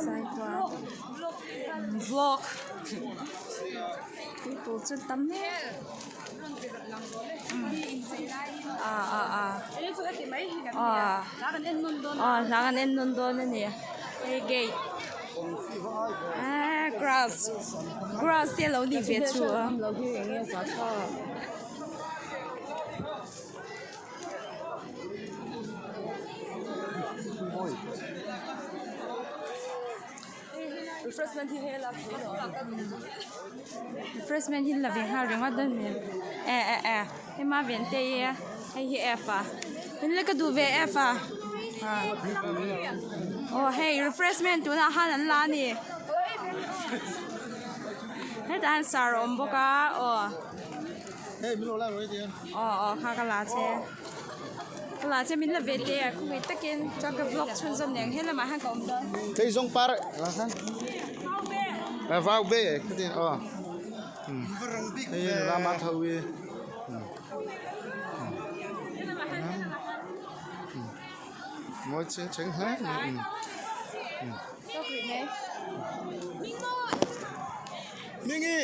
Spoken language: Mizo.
Saitual vlog tui pawl chu tam hle ah ah ah ah hla kan en nawn dawn a ni hei gate ah grass grass te a lo nih ve chu a. Refreshment hi la ve nghal ringawt dawn mi eh eh eh hema ven te hi hei hi f a in la ka duh ve f a aw hei refreshment tunah khan an la a ni hetah hian sar a awm bawk a aw. Aw aw kha ka la che ka la che min la ve te a khawngei takin chuan ka vlog chhunzawm nen he lamah hian ka awm dawn. Thei zawng par a vau be khati aw hei nula ma tho hi mawi cheng cheng hle mai. Mingi.